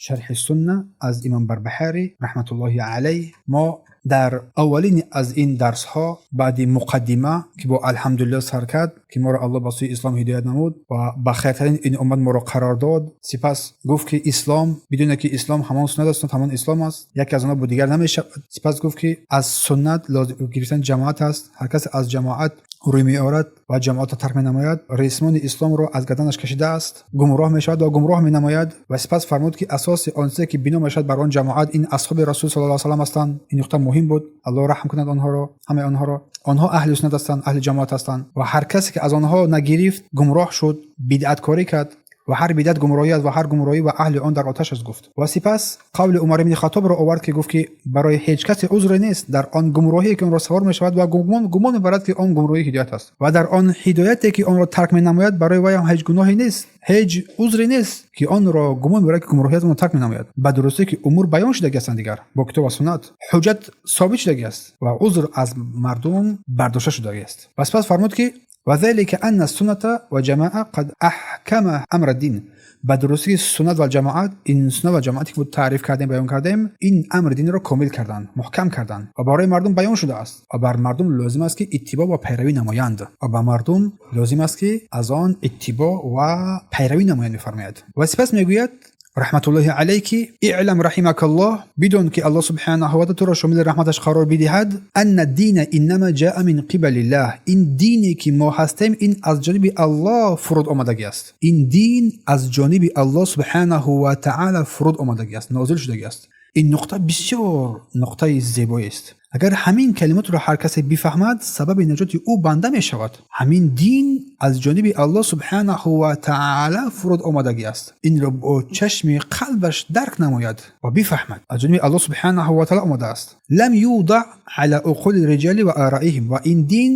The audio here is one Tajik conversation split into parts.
Шарҳи Сунна аз Имом Барбаҳарӣ раҳматуллоҳи алайҳ. Мо дар аввалин аз ин дарсҳо баъди муқаддима, ки бо алҳамдулиллоҳ сар кард, ки моро Аллоҳ ба сӯи ислом ҳидоят намуд ва ба хайртарин ин уммат моро қарор дод. Сипас гуфт, ки ислом, бидуне ки ислом ҳамон суннат аст, ҳамон ислом аст, яке аз онҳо бо дигар намешавад. Сипас гуфт, ки аз суннат лозим гирифтани ҷамоат аст. Ҳар касе аз ҷамоат рӯй меорад ва ҷамоатро тарк менамояд, ресмони исломро аз гарданаш кашидааст, гумроҳ мешавад ва гумроҳ менамояд. Ва сипас фармуд, ки асоси он чизе, ки бино мешавад бар он ҷамоат, ин асҳоби Расул саллаллоҳу алайҳи васаллам ҳастанд. Ин нуқта муҳим буд. Аллоҳ раҳм кунад онҳоро, ҳамаи онҳоро. Онҳо аҳли суннат ҳастанд, аҳли ҷамоат ҳастанд ва ҳар касе ки аз онҳо нагирифт, гумроҳ шуд, бидъаткорӣ кард ва ҳар бидъат гумроҳӣ аст ва ҳар гумроҳӣ ва аҳли он дар оташ аст, гуфт. Ва сипас қавли Умар ибни Хатобро овард, ки гуфт, ки барои ҳеҷ касе узре нест дар он гумроҳие, ки онро савор мешавад ва гумон мебарад, ки он гумроҳӣ ҳидоят аст, ва дар он ҳидояте, ки онро тарк менамояд, барои вай ҳам ҳеҷ гуноҳе нест, ҳеҷ узре нест, ки онро гумон мебарад, ки гумроҳӣ аст, онро тарк менамояд. Ба дурустӣ, ки умур баён шудагӣ ҳастанд, дигар бо китоб ва суннат ҳуҷҷат собит шудагӣ аст ва узр аз мардум бардошта шудагӣ аст. Ва сипас фармуд, ки وذلك أن السنة وجماعة قد أحكم أمر الدين. Ба дурустӣ, суннат ва ҷамоат, ин суннат ва ҷамоате, ки таъриф кардем, баён кардем, ин амри динро комил карданд, муҳкам карданд ва барои мардум баён шудааст ва бар мардум лозим аст, ки иттибоъ ва пайравӣ намоянд ва ба мардум лозим аст, ки аз он иттибоъ ва пайравӣ намоянд, мефармояд. Ва сипас мегӯяд раҳматуллоҳи алайҳ, ки اعلم رحمك الله, бидон, ки Аллоҳ субҳанаҳу ва туро шомили раҳматаш қарор бидиҳад, أن الدين إنما جاء من قبل الله. Ин дине, ки мо ҳастем, ин аз ҷониби Аллоҳ фуруд омадагӣ аст. Ин дин аз ҷониби Аллоҳ субҳанаҳу ва таъала фуруд омадагӣ аст, нозил шудагӣ аст. Ин нуқта бисёр нуқтаи зебоест. Агар ҳамин калимотро ҳар касе бифаҳмад, сабаби наҷоти ӯ банда мешавад. Ҳамин дин аз ҷониби Аллоҳ субҳанаҳу ва таъала фуруд омадагӣ аст. Инро бо чашми қалбаш дарк намояд ва бифаҳмад, аз ҷониби Аллоҳ субҳанаҳу ва таъала омадааст. لم يوضع على عقول الرجال وآرائهم. Ва ин дин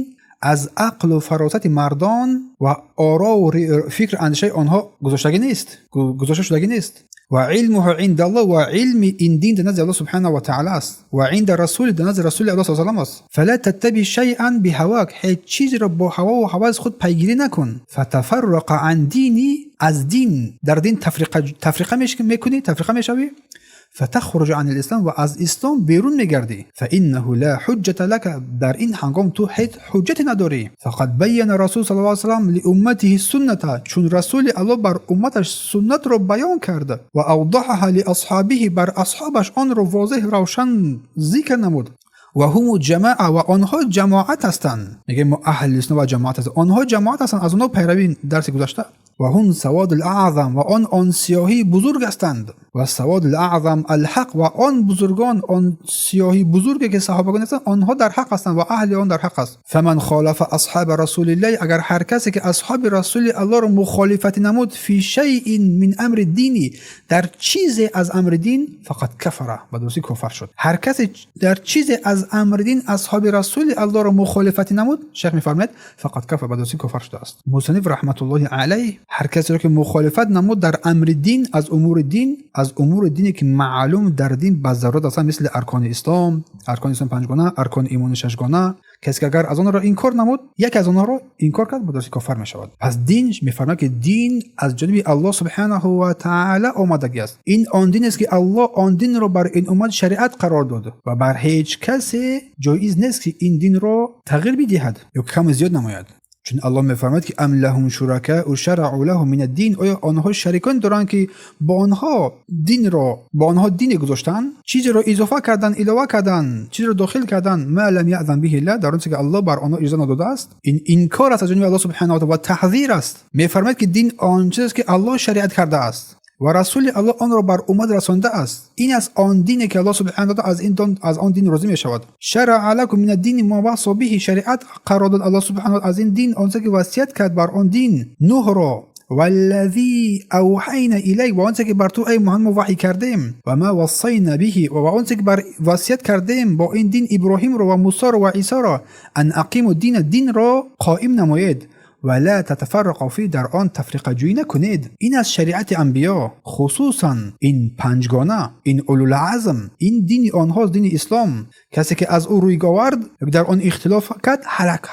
аз ақлу фаросати мардон ва орову фикр андешаи онҳо гузоштагӣ нест, гузошта шудагӣ нест. وعلمه عند الله, ва илми ин дин дар назди Аллоҳ субҳанаҳу ва таъала аст, وعند رسوله, дар назди Расули Аллоҳ салам аст. فلا تتبع شيئا بهواك, ҳеҷ чизеро бо ҳавову ҳавас худ пайгирӣ накун. فتفرق عن ديني, аз дин, дар дин тафриқа мекунӣ, тафриқа мешавӣ. فتخرج عن الإسلام, ва аз ислом берун мегардӣ. فإنه لا حجة لك, дар ин ҳангом ту ҳеҷ ҳуҷҷате надорӣ. فقد بين رسول صلى الله عليه وسلم لأمته السنة, чун Расули Аллоҳ бар умматаш суннатро баён кард, وأوضحها لأصحابه, бар асҳобаш онро возеҳ, равшан зикр намуд, وهم الجماعة, ва онҳо ҷамоат ҳастанд. Мегӯем, мо аҳли сунна ва ҷамоат ҳастанд, онҳо ҷамоат ҳастанд, аз онҳо пайравӣ дарси гузашта. وهم السواد الأعظم, ва он сиёҳии бузург ҳастанд. والسواد الأعظم الحق, ва он бузургон, он сиёҳии бузурге, ки саҳобагон ҳастанд, онҳо дар ҳақ ҳастанд ва аҳли он дар ҳақ аст. فمن خالف أصحاب رسول الله, агар ҳар касе, ки асҳоби Расули Аллоҳро мухолифатӣ намуд, في شيء من أمر الدين, дар чизе аз амри дин, فقد كفر, ба дурустӣ кофар шуд. Ҳар касе дар чизе аз амри дин асҳоби Расули Аллоҳро мухолифатӣ намуд, шайх мефармояд, فقد كفر, ба дурустӣ кофар шудааст. Мусанниф раҳматуллоҳи алайҳ ҳар касеро, ки мухолифат намуд дар амри дин, аз умури дин, аз умури дине, ки маълум дар дин ба зарурат ҳастанд, мисли аркони ислом, аркони ислом панҷгона, аркони имони шашгона, касе ки агар аз онро инкор намуд, яке аз онҳоро инкор кард, ба дурустӣ кофар мешавад. Пас дин, мефармояд, ки дин аз ҷониби Аллоҳ субҳанаҳу ва таъала омадагӣ аст. Ин он дин аст, ки Аллоҳ он динро бар ин уммат шариат қарор дод ва бар ҳеҷ касе ҷоиз нест, ки ин динро тағйир бидиҳад ё каму зиёд намояд. Чун Аллоҳ мефармояд, ки أم لهم شركاء شرعوا لهم من الدين, оё онҳо шарикон доранд, ки бо онҳо динро, бо онҳо дине гузоштанд, чизеро изофа карданд, илова карданд, чизеро дохил карданд, ما لم يأذن به الله, дар он чизе, ки Аллоҳ бар онҳо иҷоза надодааст. Ин инкор аст аз ҷониби Аллоҳ субҳанаҳу ва таҳзир аст. Мефармояд, ки дин он чиз аст, ки Аллоҳ шариат кардааст ва Расули Аллоҳ онро бар уммат расондааст. Ин аст он дине, ки Аллоҳ субҳана таала аз он дин розӣ мешавад. شرع لكم من الدين ما وصى به, шариат қарор дод Аллоҳ субҳана аз ин дин он ки васият кард бар он дин Нуҳро, والذي أوحينا إليك, ва он ки бар ту, эй Муҳаммад, ваҳй кардем, وما وصينا به, ва он ки бар васият кардем бо ин дин Иброҳимро ва Мусоро ва Исоро, أن أقيموا الدين, динро қоим намоед. ва ла татафаррақу фи, дар он тафриқаҷӯӣ накунед. Ин аз шариати анбиё, хусусан ин панҷгона, ин улулазм, ин дини онҳост, дини ислом. Касе ки аз ӯ рӯй овард, дар он ихтилоф кард,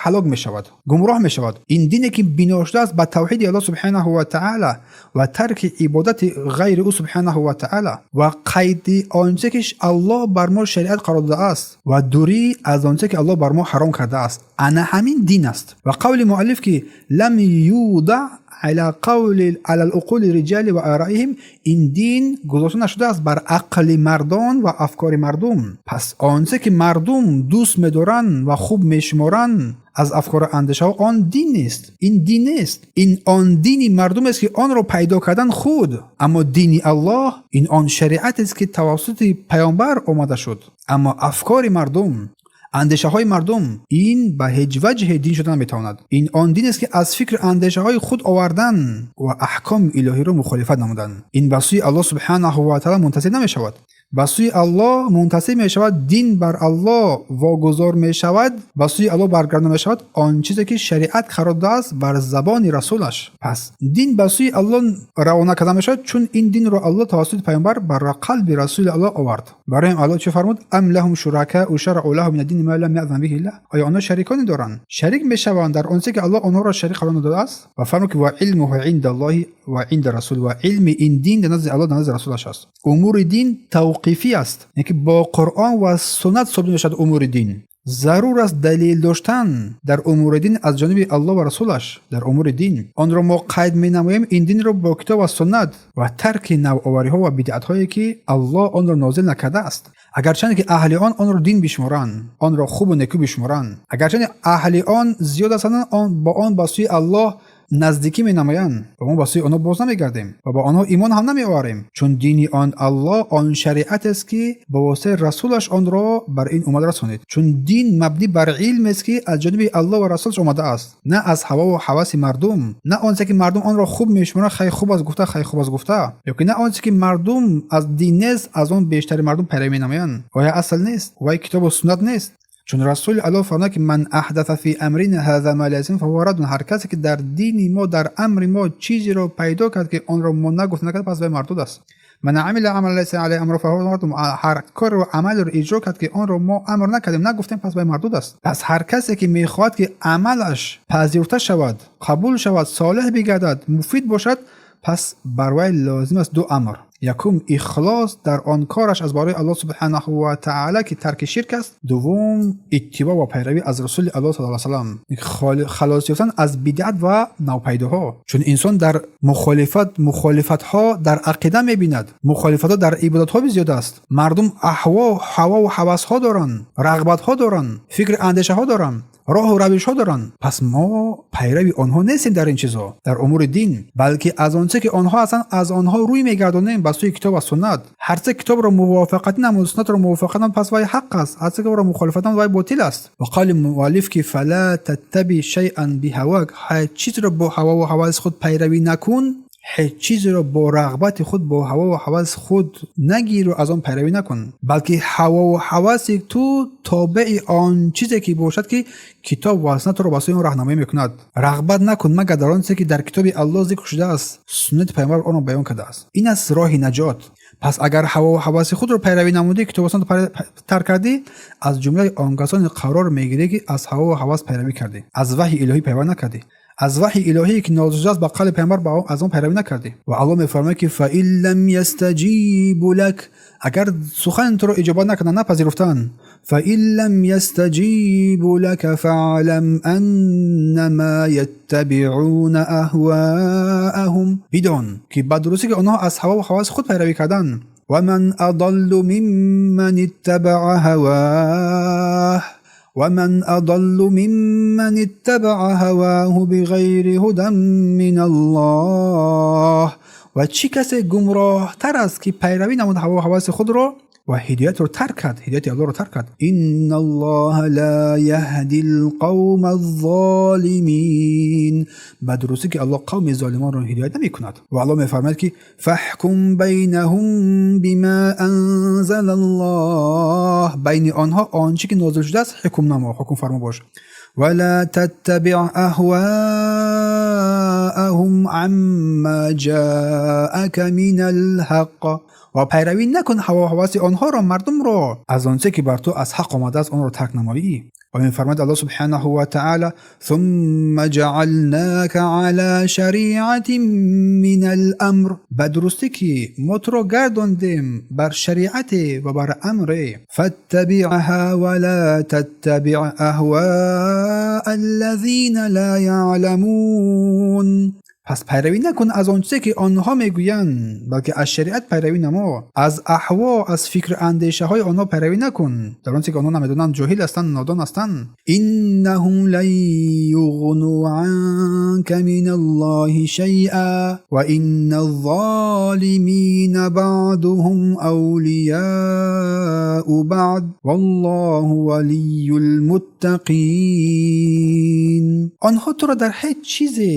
ҳалок мешавад, гумроҳ мешавад. Ин дине ки бино шудааст ба тавҳиди Аллоҳ субҳанаҳу ва таъала ва тарки ибодати ғайри ӯ субҳанаҳу ва таъала ва қайди он чизе ки Аллоҳ бар мо шариат қарор додааст ва дурӣ аз он чизе ки Аллоҳ бар мо ҳаром кардааст. Ана ҳамин дин аст. Ва қавли муаллиф ки лам юдаъ ала қавли ала уқули риҷали ва араиҳим, ин дин гузошта нашудааст бар ақли мардон ва афкори мардум. Пас он чизе ки мардум дӯст медоранд ва хуб мешуморанд аз афкору андешаҳо, он дин нест. Ин дин нест. Ин он дини мардум аст ки онро пайдо кардан худ. Аммо дини Аллоҳ ин он шариатест ки тавассути паёмбар омада шуд. Аммо афкори мардум, андешаҳои мардум, ин ба ҳеҷ ваҷҳе дин шуда наметавонад. Ин он дин аст ки аз фикру андешаҳои худ овардан ва аҳкоми илоҳиро мухолифат намудан. Ин ба сӯи Аллоҳ субҳанаҳу ва таъала мунтасиб намешавад. Ба сӯи Аллоҳ мунтасиб мешавад, дин бар Аллоҳ вогузор мешавад, ба сӯи Аллоҳ баргардон мешавад он чизе ки шариат қарор додааст бар забони расулаш. Пас дин ба сӯи Аллоҳ равона карда мешавад, чун ин динро Аллоҳ тавассути паёмбар бар қалби расули Аллоҳ овард. Барои Аллоҳ чӣ фармуд? Ам лаҳум шуракау шарау лаҳум мина дини ма лам яъзан биҳи Аллоҳ. Оё онҳо шариконе доранд, шарик мешаванд дар он чизе ки Аллоҳ онҳоро шарик қарор надодааст? Ва фармуд ки ва илмуҳу инда Аллоҳи ва инда расул, ва илми ин дин дар назди Аллоҳ, дар назди расулаш аст. Умури дин тавқифӣ аст, яъне ки бо Қуръон ва суннат собит мешавад умури дин. Зарур аст далел доштан дар умури дин аз ҷониби Аллоҳ ва расулаш. Дар умури дин онро мо қайд менамоем, ин динро бо китоб ва суннат ва тарки навовариҳо ва бидъатҳое ки Аллоҳ онро нозил накардааст, агарчанде ки аҳли он онро дин бишуморанд, онро хубу некӯ бишуморанд, агарчанде аҳли он зиёд ҳастанд, бо он ба сӯи Аллоҳ наздикӣ менамоянд, ва мо ба сӯи онҳо боз намегардем ва ба онҳо имон ҳам намеоварем, чун дини он Аллоҳ он шариатест ки ба воситаи расулаш онро бар ин уммат расонид. Чун дин мабнӣ бар илмест ки аз ҷониби Аллоҳ ва расулаш омадааст, на аз ҳавову ҳаваси мардум, на он чизе ки мардум онро хуб мешуморанд, хай хуб аст гуфта, хай хуб аст гуфта, ё ки на он чизе ки мардум аз дин нест, аз он бештари мардум пайравӣ менамоянд. Оя асл нест? Вай китобу суннат нест? Чун расули Аллоҳ фармуд ки ман аҳдаса фи амрина ҳаза ма лайса минҳу фаҳува раддун. Ҳар касе ки дар дини мо, дар амри мо чизеро пайдо кард ки онро мо нагуфта накард, пас вай мардуд аст. Ман амила амалан лайса алайҳи амруна фаҳува раддун. Ҳар корро, амалеро иҷро кард ки онро мо амр накардем, нагуфтем, пас вай мардуд аст. Пас ҳар касе ки мехоҳад ки амалаш пазируфта шавад, қабул шавад, солеҳ бигардад, муфид бошад, пас бар вай лозим аст ду амр. Якум, ихлос дар он кораш аз барои Аллоҳ субҳанаҳу ва таъала, ки тарки ширк аст. Дуввум, иттибоъ ва пайравӣ аз расули Аллоҳ саллаллоҳу салам, халос ёфтан аз бидъат ва навпайдоҳо. Чун инсон дар мухолифат, мухолифатҳо дар ақида мебинад, мухолифатҳо дар ибодатҳо зиёд аст. Мардум аҳво, ҳавову ҳавасҳо доранд, рағбатҳо доранд, фикру андешаҳо доранд, роҳу равишҳо доранд. Пас мо пайрави онҳо нестем дар ин чизҳо, дар умури дин, балки аз он чизе ки онҳо ҳастанд, аз онҳо рӯй мегардонем ба сӯи китоб ва суннат. Ҳар чизе китобро мувофиқатӣ намуд, суннатро мувофиқат намуд, пас вай ҳақ аст. Ҳар чизе ки мухолифат намуд, вай ботил аст. Ва қавли муаллиф ки фала таттаби шайъан биҳавак, ҳеҷ чизро бо ҳавову ҳаваси худ пайравӣ накун, ҳеҷ чизеро бо рағбати худ, бо ҳавову ҳаваси худ нагиру аз он пайравӣ накун, балки ҳавову ҳаваси ту тобеи он чизе ки бошад ки китоб ва суннатро ба сӯи он роҳнамоӣ мекунад. Рағбат накун, магар дар он чизе ки дар китоби Аллоҳ зикр шудааст, суннати пайғамбар онро баён кардааст. Ин аст роҳи наҷот. Пас агар ҳавову ҳаваси худро пайравӣ намудӣ, китобу суннатро тарк кардӣ, аз ҷумлаи он касоне қарор мегирӣ ки аз ҳавову ҳавас пайравӣ кардӣ, аз ваҳйи илоҳӣ пайравӣ накардӣ, аз ваҳйи илоҳие ки нозил шудааст ба қавли пайғамбар, аз он пайравӣ накардӣ. Ва Аллоҳ мефармояд ки фаин лам ястаҷибу лак, агар сухани туро иҷобат накарданд, напазируфтанд, фаин лам ястаҷибу лака фаълам аннама яттабиъуна аҳваъаҳум, бидон ки ба дурустӣ ки онҳо аз ҳавову ҳаваси худ пайравӣ карданд. Ва ман адаллу мимман иттабаъа ҳаваҳ, ومن أضل ممن اتبع هواه بغير هدى من الله. Ва чӣ касе гумроҳтар аст ки пайравӣ намуд ҳаву ҳаваси худро ва ҳидоятро тарк кард, ҳидояти Аллоҳро тарк кард. Инналлоҳа ла яҳдил қавмаз золимин. Ба дурустӣ ки Аллоҳ қавми золимонро ҳидоят намекунад. Ва Аллоҳ мефармояд ки фаҳкум байнаҳум бима анзалаллоҳ, байни онҳо он чӣ ки нозил шудааст ҳукм намо, ҳукм фармо бош. Ва ла таттабиъ аҳваъаҳум амма ҷаака минал ҳаққ, ва пайравӣ накун ҳаво ҳаваси онҳоро, мардумро, аз он чӣ ки бар ту аз ҳақ омадааст онро тарк намоӣ. Ва мефармояд Аллоҳ субҳанаҳу ва таъала сумма ҷаъалнака ала шариъатин минал амр, ба дурустӣ ки мо туро гардондем бар шариате ва бар амре. Фаттабиъҳа ва ла таттабиъ аҳваа аллазина ла яъламун. Пас пайравӣ накун аз он чизе ки онҳо мегӯянд, балки аз шариат пайравӣ намо. Аз аҳво, аз фикру андешаҳои онҳо пайравӣ накун, дар он чизе ки онҳо намедонанд, ҷоҳил ҳастанд, нодон ҳастанд. Иннаҳум лан юғну анка миналлоҳи шайъа ва инна-ззолимина баъдуҳум авлияу баъд валлоҳу валийюл муттақин. Онҳо туро дар ҳеҷ чизе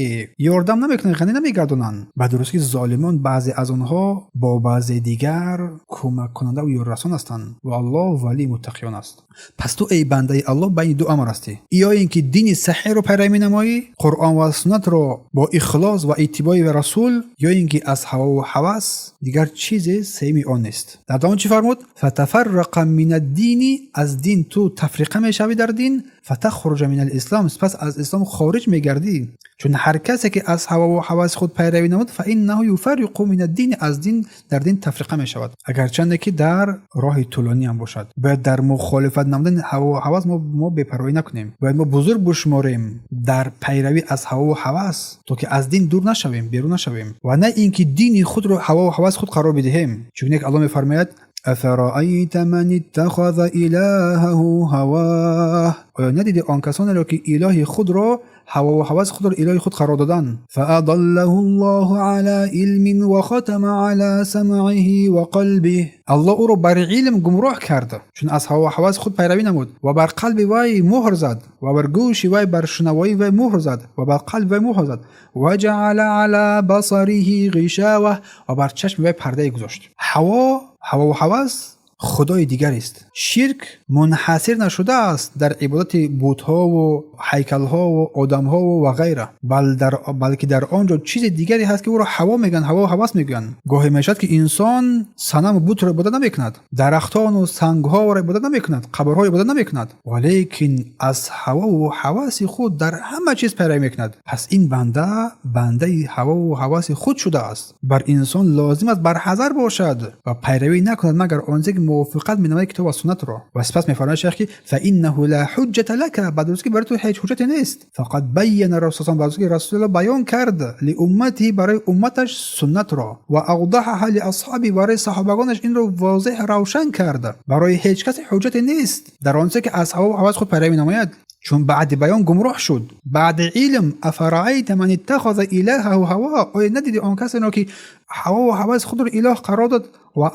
ёрдам намекунанд, ғанӣ намегардонанд. Ба дурустӣ золимон баъзе аз онҳо бо баъзе дигар кӯмаккунанда ва ёррасон ҳастанд ва Аллоҳ валии муттақиён аст. Пас ту эй бандаи Аллоҳ байни ду амр ҳастӣ: ё ин ки дини саҳеҳро пайравӣ менамоӣ, Қуръон ва суннатро бо ихлос ва иттибои расул, ё ин ки аз ҳавову ҳавас дигар чизе сеюми он нест. Дар давом чӣ фармуд? Фатафаррақа минаддини, аз дин ту тафриқа мешавӣ дар дин, фатахруҷа минал ислом, сипас аз ислом хориҷ мегардӣ. Чун ҳар касе ки аз ҳавову ҳаваси худ пайравӣ намуд, фаиннаҳу юфарриқу минаддини, аз дин дар дин тафриқа мешавад. Агарчанде ки дар роҳи тӯлонӣ ҳам бошад, бояд дар мухолифат намудани ҳавову ҳавас мо бепарвоӣ накунем. Бояд мо бузург бишуморем дар пайравӣ аз ҳавову ҳавас, то ки аз дин дур нашавем, берун нашавем, ва на ин ки дини худро ҳавову ҳавас худ қарор бидиҳем. Чун як Аллоҳ мефармояд афараайта ман иттахаза илаҳаҳу ҳавоҳ, оё надидӣ он касонеро ки илоҳи худро ҳавову ҳаваси худро илоҳи худ қарор доданд? Фаадаллаҳу ллоҳу ала илмин ва хатама ала самъиҳи ва қалбиҳ, Аллоҳ ӯро бар илм гумроҳ кард, чун аз ҳавову ҳаваси худ пайравӣ намуд, ва бар қалби вай муҳр зад, ва бар гӯши вай, бар шунавоии вай муҳр зад, ва бар қалби вай муҳр зад, ва ҷаъала ала басариҳи ғишава, ва бар чашми вай пардае гузошт. Ҳавову ҳавас худои дигарест. Ширк мунҳасир нашудааст дар ибодати бутҳову ҳайкалҳову одамҳову ва ғайра, балки дар он ҷо чизи дигаре ҳаст ки ӯро ҳаво мегӯянд, ҳавову ҳавас мегӯянд. Гоҳе мешавад ки инсон санаму бутро ибодат намекунад, дарахтону сангҳоро ибодат намекунад, қабрҳоро ибодат намекунад, валекин аз ҳавову ҳаваси худ дар ҳама чиз пайравӣ мекунад. Пас ин банда бандаи ҳавову ҳаваси худ шудааст. Бар инсон лозим аст барҳазар бошад ва пайравӣ накунад, магар он чизе ки мувофиқат менамояд китоб ва суннатро. Ва сипас мефармояд шайх ки фаиннаҳу ла ҳуҷҷата лака, ба дурустӣ ки барои ту ҳеҷ ҳуҷҷате нест. Фақад байяна расулуллоҳ, ба дурустӣ ки Расулуллоҳ баён кард лиумматиҳи, барои умматаш суннатро, ва авдаҳаҳа лиасҳоби, барои саҳобагонаш инро возеҳ равшан кард. Барои ҳеҷ касе ҳуҷҷате нест дар он чизе ки аз ҳавову ҳавас худ пайравӣ намояд, чун баъди баён гумроҳ шуд, баъди илм. Афараайта ман иттахаза илаҳаҳу ҳаво, оё надидӣ он касеро ки ҳавову ҳаваси худро илоҳ қарор дод? Ва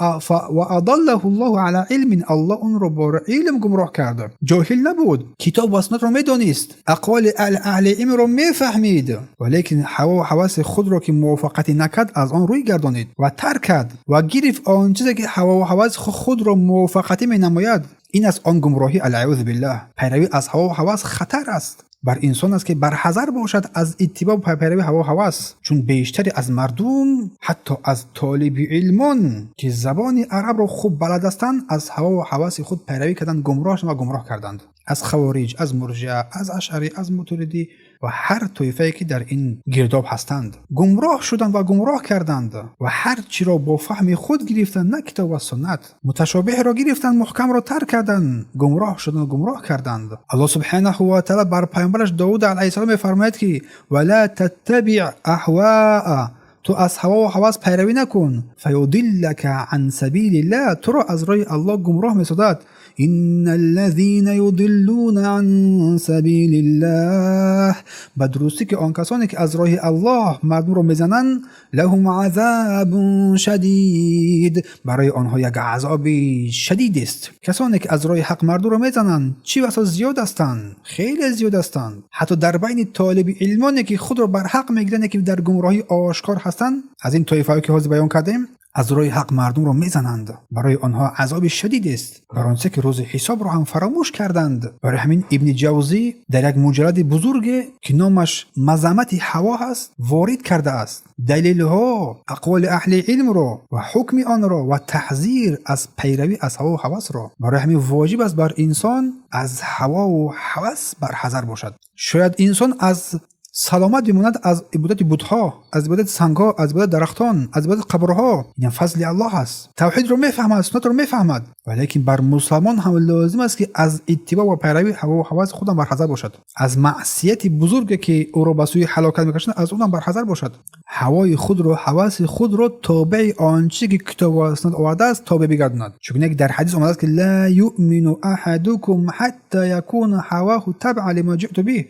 адаллаҳу ллоҳу ала илмин, Аллоҳ онро бо илм гумроҳ кард. Ҷоҳил набуд, китоб ва суннатро медонист, ақволи аҳли илмро мефаҳмид, валекин ҳавову ҳаваси худро ки мувофиқатӣ накард, аз он рӯй гардонид ва тарк кард ва гирифт он чизе ки ҳавову ҳаваси худро мувофиқатӣ менамояд. Ин аст он гумроҳӣ, алъаузу биллаҳ. Пайравӣ аз ҳавову ҳавас хатар аст. Бар инсон аст ки барҳазар бошад аз иттибоъ пайравии ҳавову ҳавас, чун бештаре аз мардум, ҳатто аз толиби илмон ки забони арабро хуб балад ҳастанд, аз ҳавову ҳаваси худ пайравӣ карданд, гумроҳ шуданд ва гумроҳ карданд. Аз хавориҷ, аз мурҷиа, аз ашъарӣ, аз мутуридӣ ва ҳар тоифае ки дар ин гирдоб ҳастанд, гумроҳ шуданд ва гумроҳ карданд ва ҳар чиро бо фаҳми худ гирифтанд, на китоб ва суннат. Муташобеҳро гирифтанд, муҳкамро тарк карданд, гумроҳ шуданд ва гумроҳ карданд. Аллоҳ субҳанаҳу ва таъала бар паёмбараш Довуд алайҳиссалом мефармояд ки ва ла таттабиъ аҳваа, ту аз ҳавову ҳавас пайравӣ накун, фаюдиллака ан сабилиллаҳ, туро аз роҳи Аллоҳ гумроҳ месозад. إن الذين يضلون عن سبيل الله به درستی که آن کسانی که از راه الله مردم رو میزنند لهم عذاب شدید برای آنها یک عذاب شدید است. کسانی که از راه حق مردم رو میزنند چی بسا زیاد هستند، خیلی زیاد هستند. حتی در بین طالب علمانی که خود را بر حق میگیرند که در گمراهی آشکار هستند، از این طایفه‌ای که حاضر بیان کردیم از راه حق مردم را میزنند، برای آنها عذاب شدید است، بر آنچه که روز حساب را هم فراموش کردند. برای همین ابن جوزی در یک مجلد بزرگ که نامش مذمت هوا هست وارد کرده است دلیل ها، اقوال اهل علم را و حکم آن را و تحذیر از پیروی از هوا و هوس را. برای همین واجب است بر انسان از هوا و هوس برحذر باشد. شاید انسان از سلامت بماند از عبادت بت‌ها، از عبادت سنگ‌ها، از عبادت درختان، از عبادت قبرها. این فضل الله است. توحید رو میفهمد، سنت رو میفهمد، ولیکن بر مسلمان هم لازم است که از اتباع و پیروی هوا و هوس خودم برحذر باشد، از معصیت بزرگی که او را به سوی هلاکت میکشد از اونم برحذر باشد. هوای خود رو، هوس خود رو تابع آنچه که کتاب و سنت آورده است تابع بگرداند. چون که در حدیث آمده است که لا یؤمن احدکم حتی یکون هواه تبعا لما جئت به.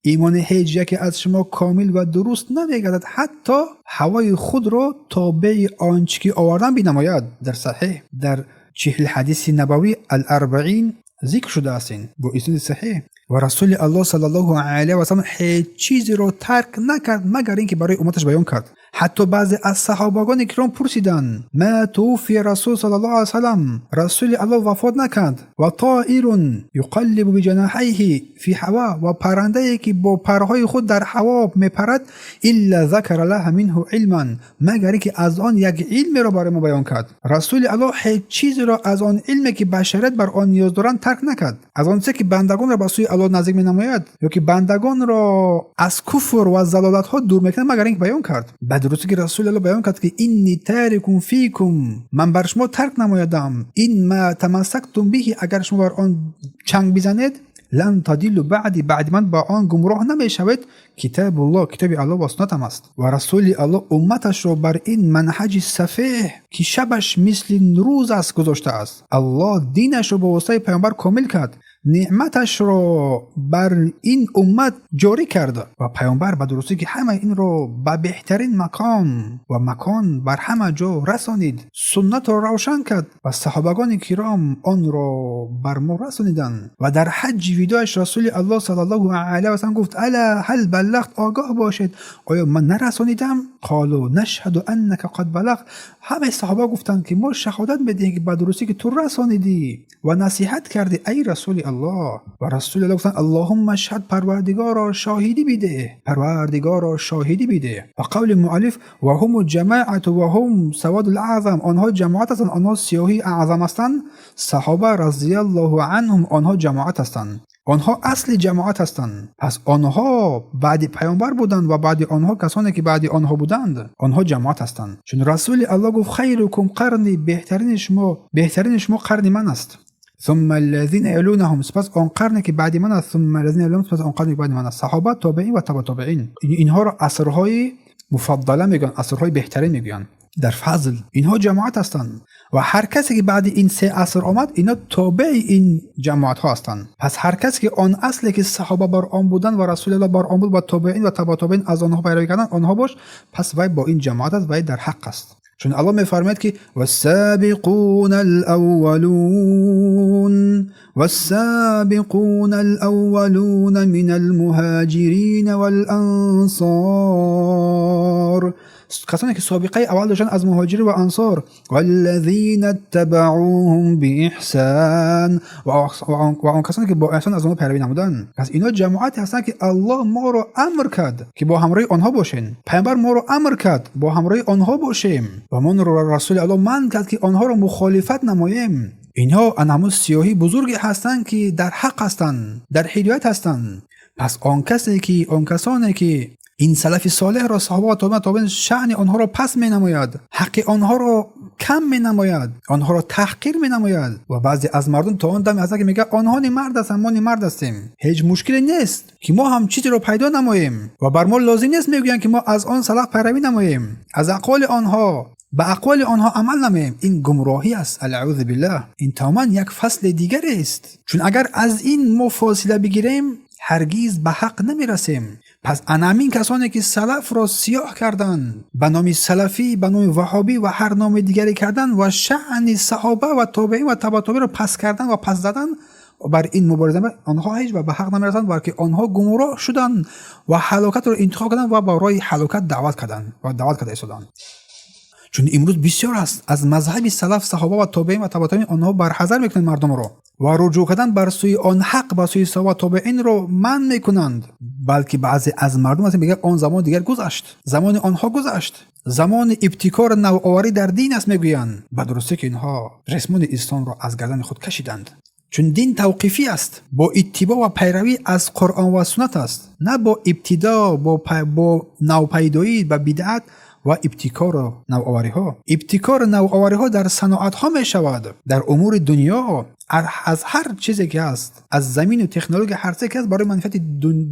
ایمان هیچ یکی از شما کامل و درست نمیگردد حتی هوای خود را تابع آنچه که آوردن بینماید. در صحیح در 40 حدیث نبوی الاربعین ذکر شده است با اسناد صحیح. و رسول الله صلی الله علیه و سلم هیچ چیزی را ترک نکرد مگر اینکه برای امتش بیان کرد. حتی بعضی از صحابگان کرام پرسیدند ما توفی رسول صلی الله علیه و سلم، رسول الله وفات نکرد و طائر یقلب بجناحیه فی هوا، و پرنده‌ای که با پرهای خود در هوا میپرد الا ذکر له منه علما، مگر اینکه از آن یک علمی را برای ما بیان کرد. رسول الله هیچ چیزی را از آن علمی که بشریت بر آن نیاز دارند ترک نکرد. از آنچه که بندگان را به سوی الله نزدیک مینماید یا که بندگان را از کفر و ضلالت ها دور میکند مگر اینکه بیان کرد. درسته که رسول الله بیان کرد که اینی تارکم فیکم، من بر شما ترک نمایدم، این ما تمسکتم به، اگر شما بر آن چنگ بزنید لن تضلوا بعدی، بعد من با آن گمراه نمیشوید. کتاب الله، کتاب الله و سنت هم است. و رسول الله امتش را بر این منهج صفیح که شبش مثل روز است گذاشته است. الله دینش را با واسطه پیامبر کامل کرد، نعمتش را بر این امت جاری کرد و پیامبر به درستی که همه این را به بهترین مقام و مکان بر همه جا رسانید، سنت را روشن کرد و صحابگان کرام آن را بر ما رسانیدند. و در حج وداعش رسول الله صلی الله علیه و سلم گفت الا هل بلغت، آگاه باشید آیا من نرسانیدم؟ قالوا نشهد انک قد بلغت. همه صحابه گفتند که ما شهادت میدهیم که به درستی که تو رسانیدی و نصیحت کردی ای رسول الله. و رسول الله گفتند اللهم اشهد، پروردگارا شاهدی بده، پروردگارا شاهدی بده. و قول مؤلف و هم جماعت و هم سواد الاعظم، آنها جماعت هستند، آنها سیاهی اعظم هستند. صحابه رضی الله عنهم آنها جماعت هستند، آنها اصل جماعت هستند. پس آنها بعد پیامبر بودند و بعد آنها کسانی که بعد آنها بودند آنها جماعت هستند. چون رسول الله گفت خیرکم قرنی، بهترین شما قرن من است. ثم الذين يلونهم، سپس آن قرنی که بعد من است. ثم الذين يلونهم، سپس آن قرنی که بعد من است. صحابه، تابعین و تبع تابعین، اینها را عصرهای مفضله میگن، عصرهای بهترین میگن در فضل. اینها جماعت هستند و هر کسی که بعد این سه عصر آمد اینا تابع این جماعت ها هستند. پس هر کسی که آن اصلی که صحابه بر آن بودند و رسول الله بر آن بود و تابعین و تبع تابعین از آنها پیروی کردند آنها باش، پس وی با این جماعت است، وی در حق است. چون الله میفرماید که والسابقون الاولون والسابقون الاولون من المهاجرین والانصار، کسانی که سابقه اول داشتن از مهاجرین و انصار، والذین اتبعوهم باحسان، و آن کسانی که با احسان از آنها پیروی نمودند. پس اینا جماعتی هستند که الله ما را امر کرد که با همراه آنها باشیم، پیامبر ما را امر کرد با همراه آنها باشیم و ما را رسول الله من کرد که آنها را مخالفت نماییم. اینها انهمون سیاهی بزرگی هستند که در حق هستند، در هدایت هستند. پس آن کسانی که این سلف صالح را، صحابه و تابعین، شأن آنها را پس می نماید، حق آنها را کم می نماید، آنها را تحقیر می نماید. و بعضی از مردم تا آن دم هستند که میگه آنها نی مرد هستند، ما نی مرد هستیم، هیچ مشکلی نیست که ما هم چیزی را پیدا نماییم و بر ما لازم نیست میگویند که ما از آن سلف پیروی نماییم، از اقوال آنها ба ақволи онҳо амал намоем, ин гумроҳӣ аст. Алъаузу биллаҳ. Ин тамоман як фасли дигаре аст, чун агар аз ин мо фосила бигирем, ҳаргиз ба ҳақ намерасем. Пас ана ҳамин касоне ки салафро сиёҳ карданд, ба номи салафӣ, ба номи ваҳобӣ ва ҳар номи дигаре карданд ва шаъни саҳоба ва тобеин ва таба тоберо пас кардан ва пас задан, бар ин мубориза, онҳо ҳеҷ ба ҳақ намерасанд, балки онҳо гумроҳ шуданд ва ҳалокатро интихоб карданд ва ба роҳи ҳалокат даъват карданд ва даъват карда истоданд. Чун имрӯз бисёр аст аз мазҳаби салаф, саҳоба ва тобеин ва таба тобеин онҳо барҳазар мекунанд мардумро ва руҷӯъ кардан бар сӯи он ҳақ, ба сӯи саҳоба ва тобеинро манъ мекунанд. Балки баъзе аз мардум ҳастанд, мегӯянд, он замон дигар гузашт, замони онҳо гузашт, замони ибтикор, навоварӣ дар дин аст, мегӯянд. Ба дурустӣ ки инҳо ресмони исломро аз гардани худ кашиданд, чун дин тавқифӣ аст, бо иттибоъ ва пайравӣ аз Қуръон ва суннат аст, на бо ибтидо, бо навпайдоӣ, ба бидъат ва ибтикору навовариҳо. Ибтикору навовариҳо дар саноатҳо мешавад, дар умури дунё, аз ҳар чизе ки ҳаст, аз замину технология, ҳар чизе ки ҳаст барои манфиати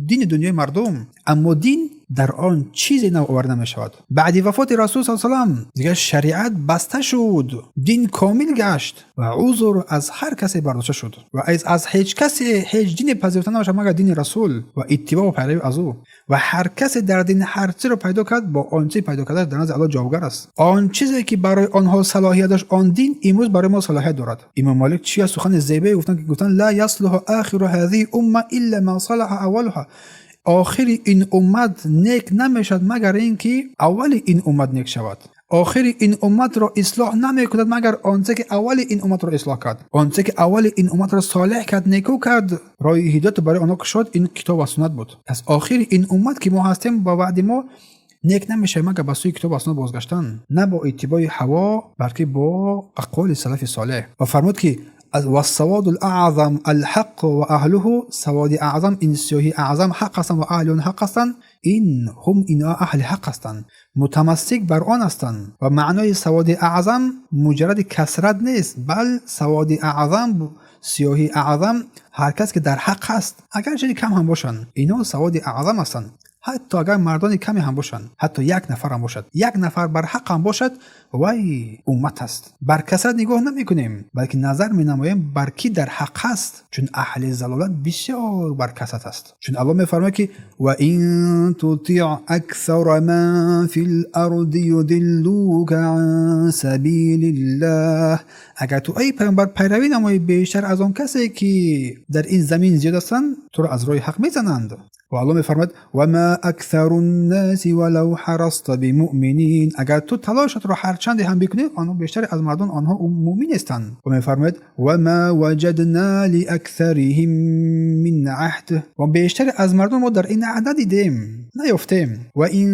дини дунёи мардум, аммо дин дар он чизе навоварӣ намешавад. Баъди вафоти Расул с салам дигар шариат баста шуд, дин комил гашт ва узр аз ҳар касе бардошта шуд ва аз ҳеҷ касе ҳеҷ дине пазируфта намешавад, магар дини Расул ва иттибоъ ва пайравӣ аз ӯ. Ва ҳар касе дар дин ҳар чизро пайдо кард, бо он чизе пайдо карда дар назди Аллоҳ ҷавобгар аст. Он чизе ки барои онҳо салоҳият дошт, он дин имрӯз барои мо салоҳият дорад. Имом Молик чи аз сухани зебое гуфтанд, ки гуфтанд: ла яслуҳу ахиру ҳазиҳи умма илла ма салаҳа аввалуҳа. Охири ин уммат нек намешавад, магар ин ки аввали ин уммат нек шавад. Охири ин умматро ислоҳ намекунад, магар онче ки аввали ин умматро ислоҳ кард, онче ки аввали ин умматро солеҳ кард, некӯ кард, роҳи ҳидоятро барои онҳо кушод, ин китоб ва суннат буд. Пас охири ин уммат ки мо ҳастем, ба ваъди мо нек намешавад, магар ба сӯи китоб ва суннат бозгаштан, на бо иттибои ҳаво, балки бо ақволи салафи солеҳ. Ва фармуд ки вассаводу лаъзам алҳақ ва аҳлуҳу. Саводи аъзам, ин сиёҳи аъзам ҳақ ҳастанд ва аҳли он ҳақ ҳастанд. Ин ҳум, инҳо аҳли ҳақ ҳастанд, мутамассик бар он ҳастанд. Ва маънои саводи аъзам муҷарради касрат нест, бал саводи аъзам, сиёҳи аъзам ҳар кас ки дар ҳақ ҳаст, агарчи кам ҳам бошанд, инҳо саводи аъзам ҳастанд. Ҳатто агар мардони каме ҳам бошанд, ҳатто як нафар ҳам бошад, як нафар бар ҳақ ҳам бошад, вай уммат аст. Бар касрат нигоҳ намекунем, балки назар менамоем бар кӣ дар ҳақ ҳаст, чун аҳли залолат бисёр бар касрат аст. Чун Аллоҳ мефармояд ки ва ин тутиъ аксара ман фи ларди юдиллука ан сабилиллаҳ. Агар ту, эй паёмбар, пайравӣ намоӣ бештар аз он касе ки дар ин замин зиёд ҳастанд, туро аз роҳи ҳақ мезананд. Ва Аллоҳ мефармояд: ва ма аксару ннаси валав ҳараста бимуъминин. Агар ту талошатро ҳарчанде ҳам бикунӣ, онҳо, бештаре аз мардум, онҳо муъмин нестанд. Ва мефармояд: ва ма ваҷадна лиаксариҳим мин аҳд. Ва бештаре аз мардум мо дар ин аҳд надидем, наёфтем. Ва ин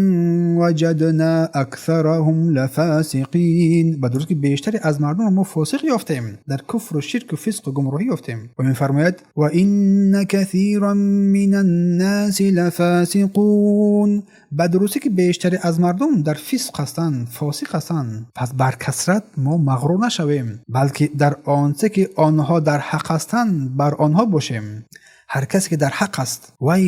ваҷадна аксараҳум лафасиқин. Ба дуруст ки бештаре аз мардумро мо фосиқ ёфтем, дар куфру ширку фисқу гумроҳӣ ёфтем. Ва мефармояд: ва инна касиран мин аннаси лафасиқун. Ба дурустӣ ки бештаре аз мардум дар фисқ ҳастанд, фосиқ ҳастанд. Пас бар касрат мо мағрур нашавем, балки дар онче ки онҳо дар ҳақ ҳастанд, бар онҳо бошем. Ҳар касе ки дар ҳақ аст, вай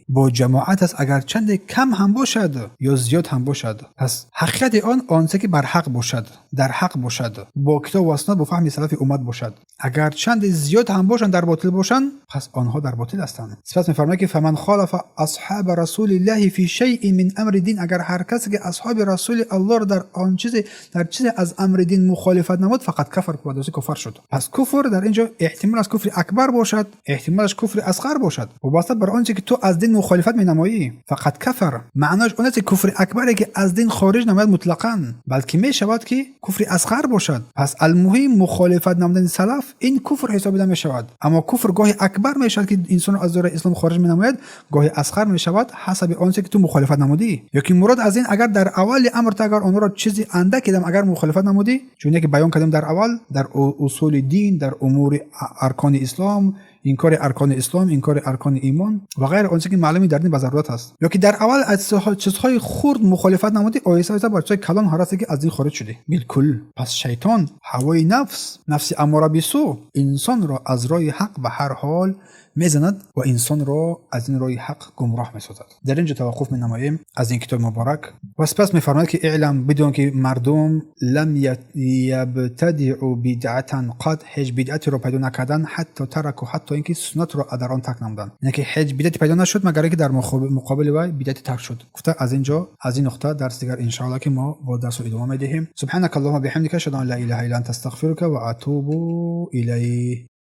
бо ҷамоат аст, агар чанде кам ҳам бошад ё зиёд ҳам бошад. Пас ҳақиқати он онче ки бар ҳақ бошад, дар ҳақ бошад, бо китоб ва суннат, бо фаҳми салафи уммат бошад. Агар чанде зиёд ҳам бошанд, дар ботил бошанд, пас онҳо дар ботил ҳастанд. Сипас мефармояд ки фаман холафа асҳоба расулиллаҳи фи шайъин мин амри дин. Агар ҳар касе ки асҳоби Расули Аллоҳро дар он чизе, дар чизе аз амри дин мухолифат намуд, фақад кафар, ба дурустӣ куфр шуд. Пас куфр дар ин ҷо эҳтимол аст куфри акбар бошад, эҳтимолаш куфри асғар бошад, вобаста бар он чизе ки ту аз дин мухолифат менамоӣ. Фақад кафар маъноаш он аст ки куфри акбаре ки аз дин хориҷ намояд мутлақан, балки мешавад ки куфри асғар бошад. Пас алмуҳим, мухолифат намудани салаф ин куфр ҳисобида мешавад. Аммо куфр гоҳе акбар мешавад, ки инсонро аз доираи ислом хориҷ менамояд, гоҳе асғар мешавад, ҳасаби он чизе ки ту мухолифат намудӣ. Ё ки мурод аз ин, агар дар аввали амр ту агар онҳоро чизи андаке дам агар мухолифат намудӣ, чуне ки баён кардем дар аввал, дар усули дин, дар умури аркони ислом. Инкори аркони ислом, инкори аркони имон ва ғайр, он чизе ки маълуми дар дин ба зарурат аст. Ё ки дар аввал аз чизҳои хурд мухолифат намудӣ, оҳиста оҳиста бар чизҳои калон ҳарасӣ, ки аз дин хориҷ шудӣ билкул. Пас шайтон, ҳавои нафс, нафси аммора бисӯ инсонро аз роҳи ҳақ ба ҳар ҳол мезанад ва инсонро аз ин роҳи ҳақ гумроҳ месозад. Дар ин ҷо таваққуф менамоем аз ин китоби муборак ва сипас мефармояд, ки اعلم, бидон, ки мардум لم يبتدعوا بدعة قط, ҳеҷ бидъатеро пайдо накардан, حتى تركوا, ҳатто ин ки суннатро дар он тарк намуданд. Яъне ки ҳеҷ бидъате пайдо нашуд, магар ин ки дар муқобили вай бидъате тарк шуд. Гуфта, аз ин ҷо, аз ин нуқта дарси дигар, иншоалло, ки мо бо дарсро идома медиҳем. سبحانك اللهم بحمدك، أشهد أن لا إله إلا أنت، أستغفرك وأتوب إليك.